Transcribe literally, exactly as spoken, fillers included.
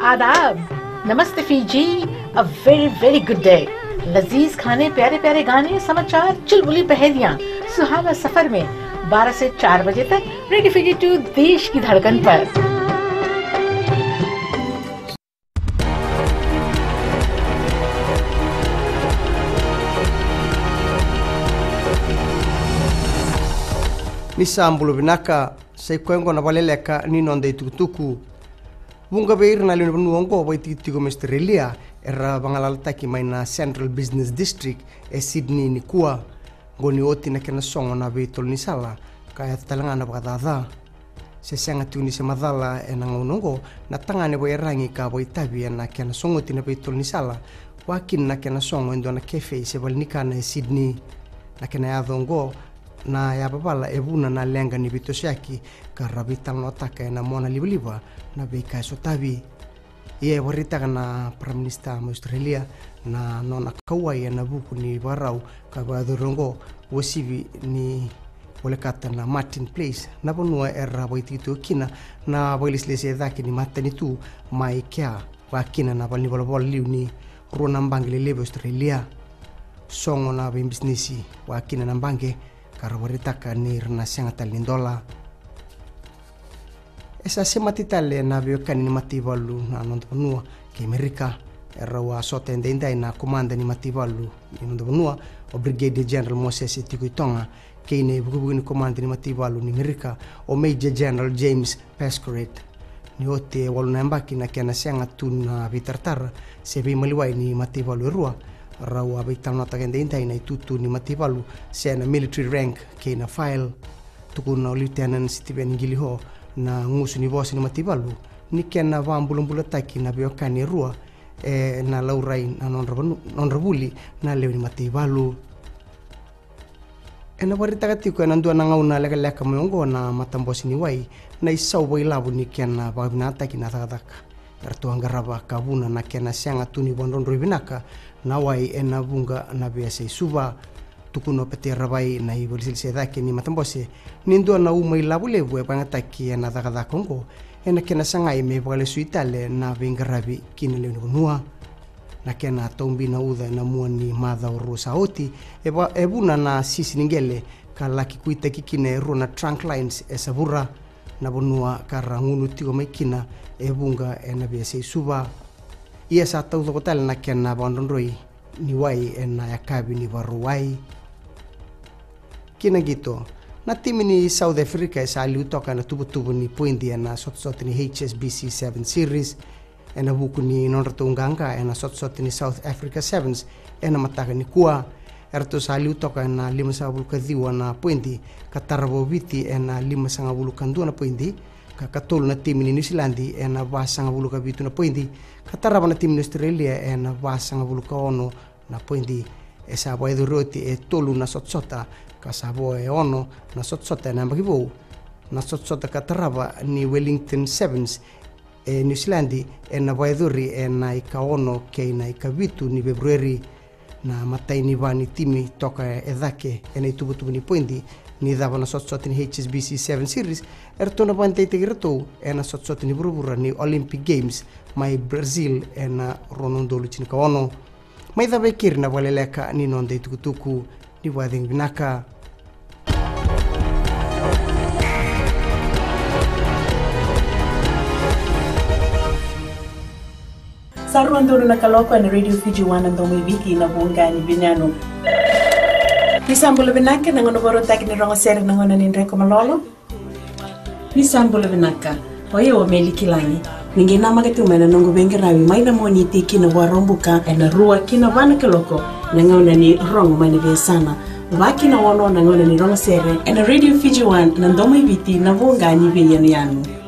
आदाब, नमस्ते Fiji, a very very good day। लजीज खाने, प्यारे प्यारे गाने, समाचार, चुलबुली पहेलियां, सुहाना सफर में बारह से चार बजे तक रेडियो फीजी टू, देश की धड़कन पर। Ni sa bula vinaka, sa i koya oqo na vakaleleka ni noda itukutuku. Vuqa vei ira na lewe ni vanua oqo vakaitikotiko mai Australia era vagalalataki mai na Central Business District e Sydney nikua. Oqo ni oti na kena sogo na veitolo ni sala ka yaco tale ga na vakacaca. Se sega tiko ni se macala ena gauna oqo na tagane vakaiyaragi ka vakaitavi ena kena sogoti na veitolo ni sala, vakakina na kena sogo e dua na cafe se valenikana e Sydney. Na kena yaco oqo na yavavala e vuna na leqa ni veitosoyaki ka ra veitalanoataka ena monalivaliva na veika e sotavi. Ia e vakaraitaka na Prime Minister mai Australia na nona kauwai ena vuku ni vakarau ka vakayacori oqo, uasivi ni volekata na Martin Place, na vanua era vakaitikotiko kina na vakailesilesi e cake ni matanitu mai kea, vakakina na valenivolavola liu ni rua na baqe lelevu e Australia. Sogo na veibisinisi vakakina na baqe ka ra vakaraitaka ni ra na sega tale ni dola. E sa semati tale na veiwekani ni mataivalu na noda vanua kei Merika. E rau a sota edaidai na komada ni mataivalu ni noda vanua, o Brigadier General Mosese Tukuitoga, kei na ivukevuke ni komada ni mataivalu ni Merika, o Major General James Pascoret. Ni oti e walu na yabaki na kena sega tu na veitaratara se veimaliwai ni mataivalu e rua, rau a veitalanoataka edaidai na itutu ni mataivalu se na military rank kei na file. Tukuna o Lieutenant Stephen Gilliho na gusu ni vosa ni mataivalu ni kena vakabulabulataki na veiwekani e rua, e na laurai na nodra, vanu, nodra vuli na lewe ni mataivalu. Ena vakaraitaka tiko ena dua na gauna lekaleka mai oqo na matabose ni wai na isau vakailavo ni kena vakavinakataki na cakacaka eratou a qarava ka vuna na kena sega tu ni vakadrodroi vinaka na wai ena vuqa na veiyasai Suva. Tukuna o Pete Ravai na ivakalesilesi e cake ni matabose ni dua na uma ilavo levu e vakayagataki ena cakacaka oqo ena kena sagai me vakalesui tale na veiqaravi ki na lewe ni vanua. Na kena taubi na uca ena mua ni macawa rua sa oti e, va, e vuna na sisi ni qele ka laki kuitaki kina e rua na trunk lines e Savura, na vanua ka ra gunu tiko mai kina e vuqa ena veiyasai Suva. Ia sa taucoko tale na kena vakadrodroi ni wai ena yakavi ni Vakarauwai. Ki na qito, na timi ni South Africa e sa liu toka ena tuvatuva ni poidi ena sotasota ni H S B C Sevens Series ena vuku ni nodratou qaqa ena sotasota ni South Africa Sevens ena mataka nikua. Eratou sa liu toka ena limasagavulu ka ciwa na poidi ka tarava o Viti ena limasagavulu ka dua na poidi, ka katolu na timi ni Niusiladi ena vasagavulu ka vitu na poidi, ka tarava na timi ni Australia ena vasagavulu ka ono na poidi. E sa vakayacori oti e tolu na sotasota ka sa vo e ono na sotasota ena yabaki vou. Na sotasota ka tarava ni Wellington Sevens e Niusiladi ena vakayacori ena ika ono kei na ika vitu ni Feperueri. Na imatai ni va ni timi toka e cake ena ituvatuva ni poidi ni cava na sotasota ni H S B C Sevens Series eratou na vakadeitaki iratou ena sotasota ni vuravura ni Olympic Games mai Brazil ena rua na udolu tinikaono. Mai cava e keri na vakaleleka ni noda itukutuku. Ni vakacegu vinaka. Sa rua donu na kaloko ena Radio Fiji One na domo i Viti na vuqa ni veiyanuyanu. Ni sa bula vinaka, na gauna vakarautaki ni rogo sere na gauna ni dreko malolo. Ni sa bula vinaka. O yau o Meli Kilagi. Ni qai namaka tiko mai na noqu veiqaravi mai na Moniti ki na Vakaraubuka ena rua ki na va na kaloko na gauna ni rogo mai na veiyasana. Va ki na ono na gauna ni rogo sere ena Radio Fiji One na domo i Viti na vuqa ni veiyanuyanu.